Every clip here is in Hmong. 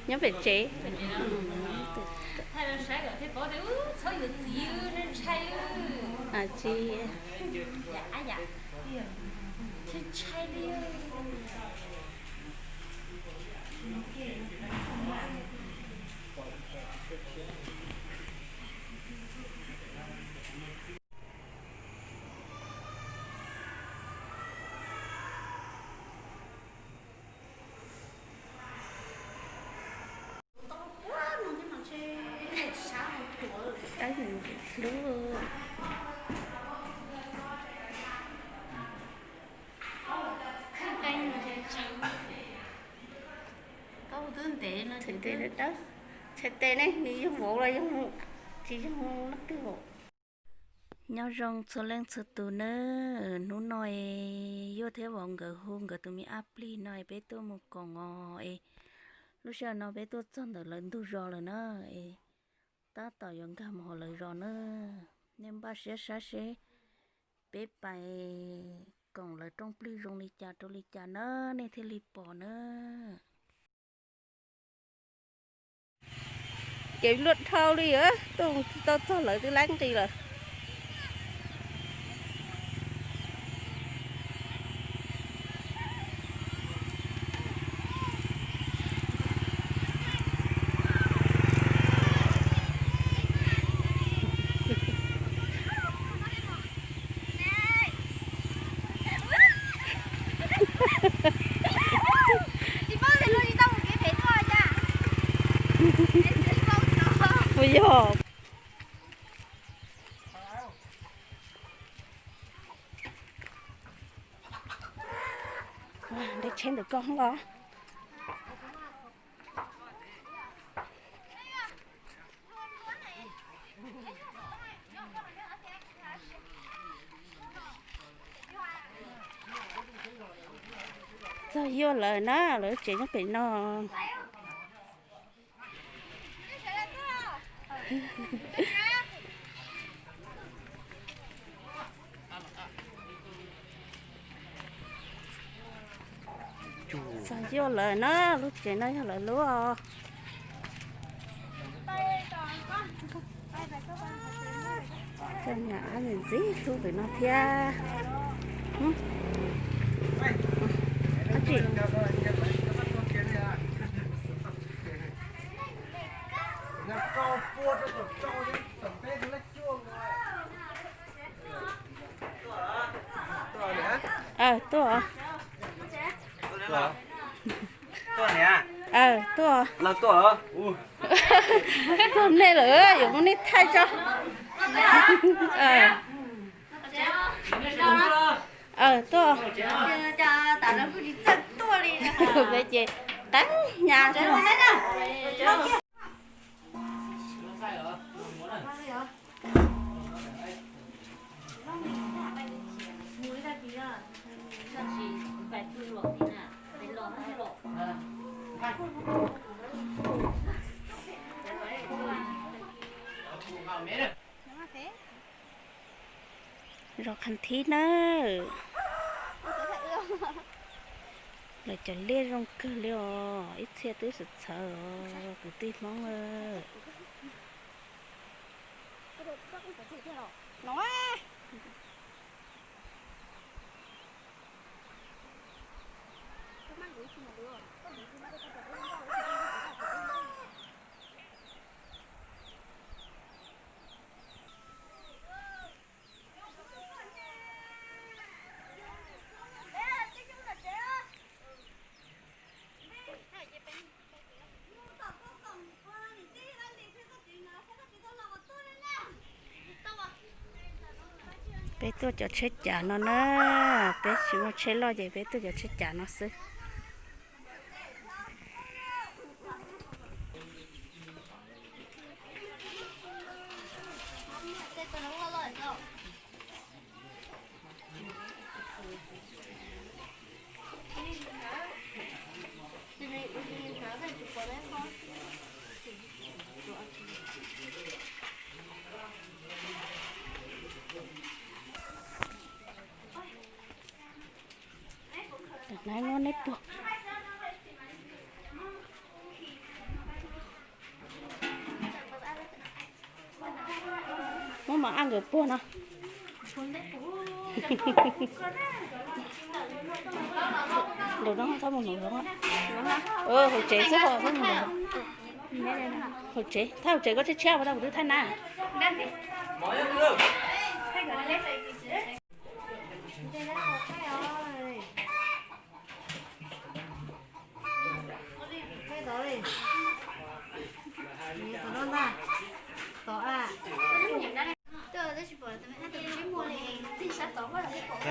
Nyob pem tsev. Tshais tes ne, nws yog vauv los yog tsis yog leej twg vauv. Nyob zoo txhua leej txhua tus nawb, hnub no yuav thiab vauv nkawd hu nkawd tus me ab plig no peb tuaj mus koom os es lub sij hawm no peb tuaj txog ntawm lawv ntug zos lawm na es tab tom yuav nkag mus hauv lawv zos na. Nej npaj siab saib seb peb pais koom lawv rooj plig zoo li cas rau li cas na nej thiaj li pom na. Ces luaj dhau li, tuaj tsis tau txog lawv twb lab nqis lawm. Puas yog? Nrhiav tsheb ntawm koj los. Txog yuav lawm na, lawv tsev nyob pem no. Txog yuav lawm na, lub tsev no yog lawv lub os. Koj niam ab ntxim hlub ntawm no thiab. Aw, tuaj. Aw, tuaj. Tuaj nej lawm, yuav muab nej thaij tso. Aw, tuaj. Peb ces qeeb hnyav. Zos Khaj Thib nawb. Lawv cov liaj zoo kawg li os, ib txhia twb txawv txhawv os kwv tij Hmoob. Peb tuaj cov tsheb cav no na, peb tsis muaj tsheb loj ces peb tuaj cov tsheb cav no xwb. Tam no muab neb puag. Mas a nkawd puag no. Lus no txhob mus num zoov. Hauv tsev xwb ho txhob mus num. Hauv tsev, thaij hauv tsev koj tshiab tshiab ua tau kuv twb thaij na.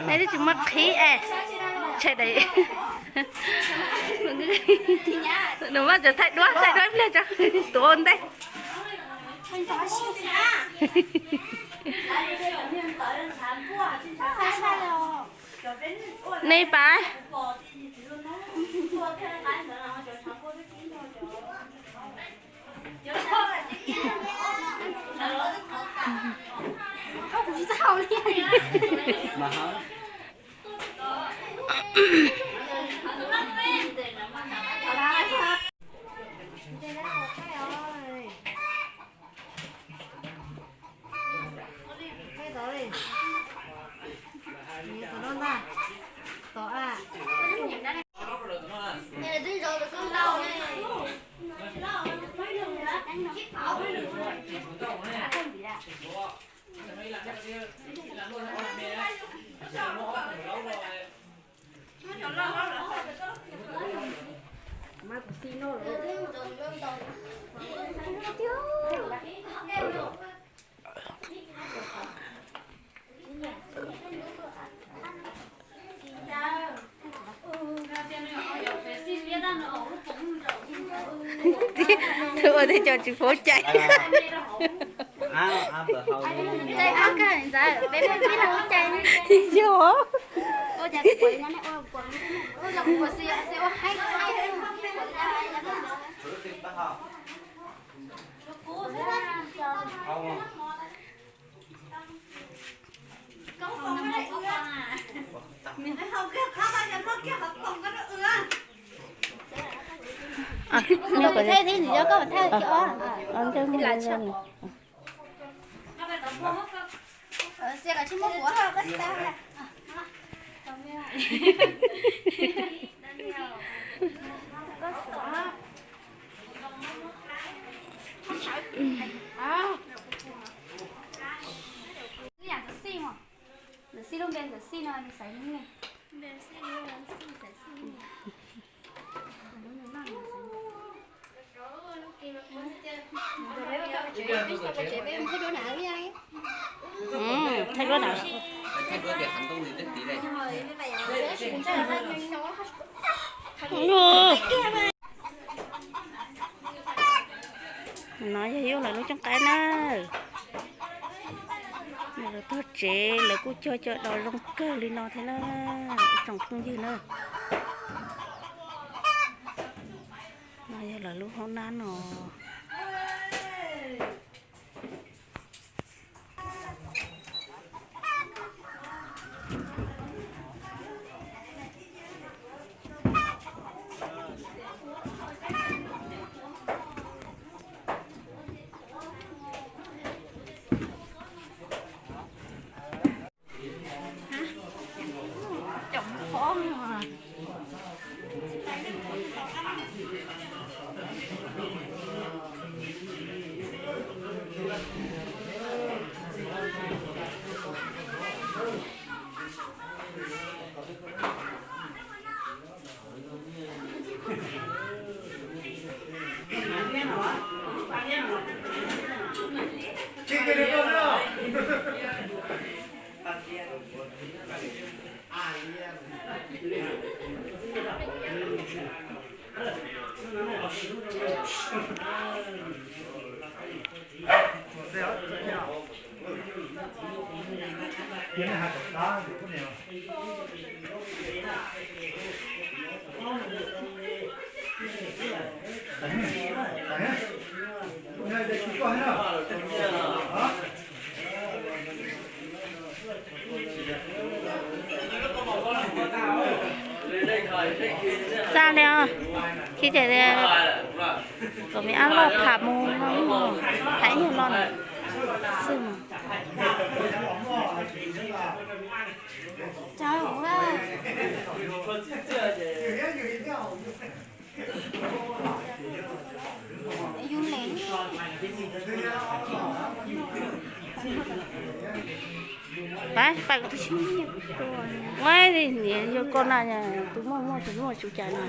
Neb twb tsis muaj qhib es tshe dais. Nws muab cov thaij duab thaij duab ib pliag tso, tuav ua ntej. Neb pab. Ua tej co tsis paub cai. Yog. Ntxawm Xij lub npe Ntxawm Xij no nws xaiv hnub ne. Thaij duab na. No yog Yuj lawv lub cooj qaib na. Lawv tog tsev lawv kuj cog cov dos zoo kawg li no thiab na, ib tsoom phooj ywg na. No yog lawv lub hoob nab no. Xa li os, khi ces kom me ab loj pham mus, pham ib nyuag no na. Xwb mas. Cov ua yus le. Pab, pab, ua niam yog koj na, tus muaj muaj tus muaj tsis cas no.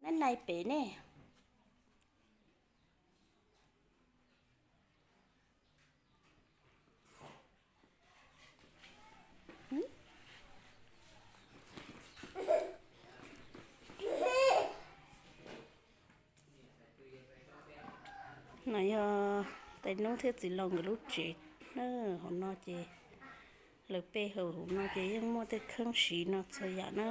Neb nai pem ne. No yog tais nub thiab txiv laus nkawd lub tsev na. Hauv no ces lawv pej hawm hauv no ces yeej muaj tej kheeb siv no txhua yam na.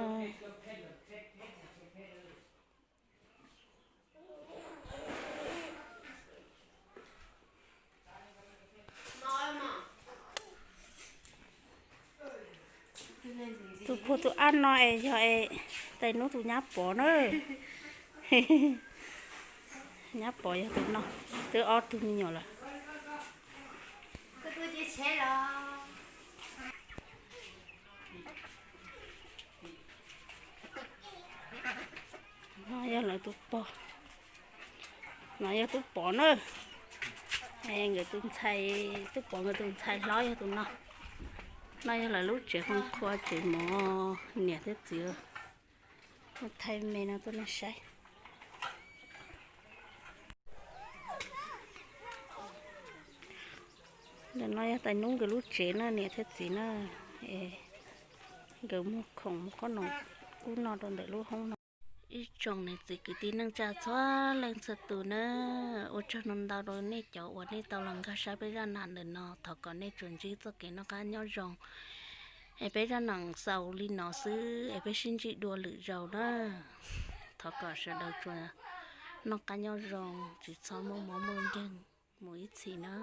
Tus puag tus ab no es yog es tais nub tus nyab Pov na. Nyab Pov yog tus no, twb ob tug me nyuam lawm. No yog lawv tus pog, no yog tub Pov na. Nkawd tus ntxhais, tub Pov nkawd tus ntxhais hlob yog tus no. No yog lawv lub tsev qhov qhua tsev mov, niam thiab txiv thaij me no tuaj nej saib. Ntawm no yog tais nub nkawd lub tsev na, niam thiab txiv na. Nkawd muag khoom muag qhob noom kub no rau ntawm lub hoob no. Ib tsoom niam txiv kwv tij neej tsa txhua leej txhua tus na, ua tsaug ntau ntau rau nej cov uas nej tau los nkag saib peb zaj nam ntawm no. Thov kom nej tsuas ntsib txoj kev noj qab nyob zoo, es peb zaj nam xaus li no xwb, es peb sib ntsib dua lwm zaus na. Thov kom sawv daws tsuas noj qab nyob zoo, tsis txhob muaj mob muaj nkeeg mus ib txhis na.